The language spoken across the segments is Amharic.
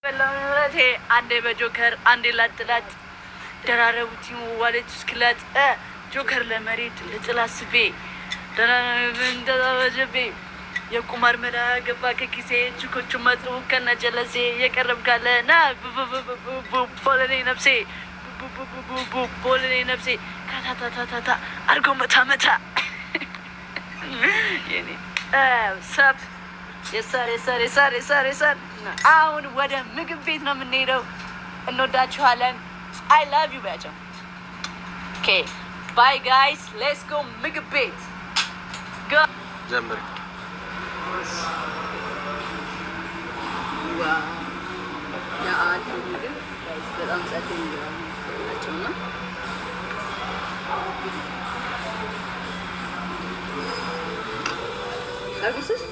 በላው አንዴ በጆከር አንዴ ላጥላጥ ደራረቡት ዋለች እስክላጥ ጆከር ለመሬት ልጥል አስቤ እንደበጀቤ የቁማር መላ ገባ ከኪሴ፣ ችኮቹ መጡ ከነጀለሴ፣ የቀረብ ካለ ና ቦለኔ ነፍሴ ቦለኔ ነፍሴ ካታታታታታ አርጎ መታ መታ የኔ ሰብ የሰር የሰር የሰር የሰር የሰር። አሁን ወደ ምግብ ቤት ነው የምንሄደው። እንወዳችኋለን። I love you በያቸው። Okay, bye guys, let's go ምግብ ቤት። ጀምር። ምግብ በጣም ጸዴ ምግብ ናቸው እና ላጉርስሽ።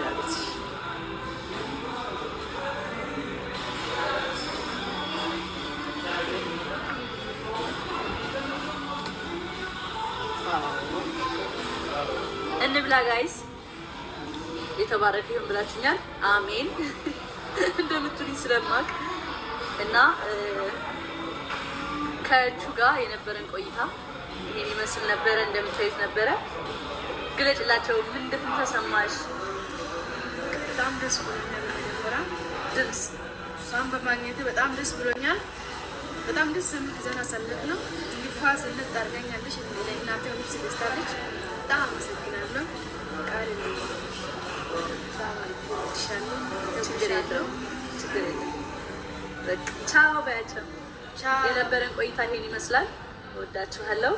ላጉርስሽ። እንብላ guys። የተባረከ ይሁን ብላችሁኛል። አሜን እንደምትሉኝ ስለማቅ እና ከቹ ጋር የነበረን ቆይታ ይሄን ይመስል ነበረ። እንደምታዩት ነበረ። ግለጭላቸው፣ ምን እንደተሰማሽ? በጣም ደስ ብሎኛል። መጀመሪያ ድምፅ እሷን በማግኘቴ በጣም ደስ ብሎኛል። በጣም ደስ የሚል ጊዜን አሳለፍነው። እንዲፋ ስልጥ አድርጋኛለች። ለእናቴ ልብስ ገዝታለች። በጣም አመሰግናለሁ። ቃል የለኝም። በጣም እወድሻለሁ። ችግር የለውም፣ ችግር የለውም። በቃ ቻው በያቸው። ቻው። የነበረን ቆይታ ይሄን ይመስላል። እወዳችኋለሁ።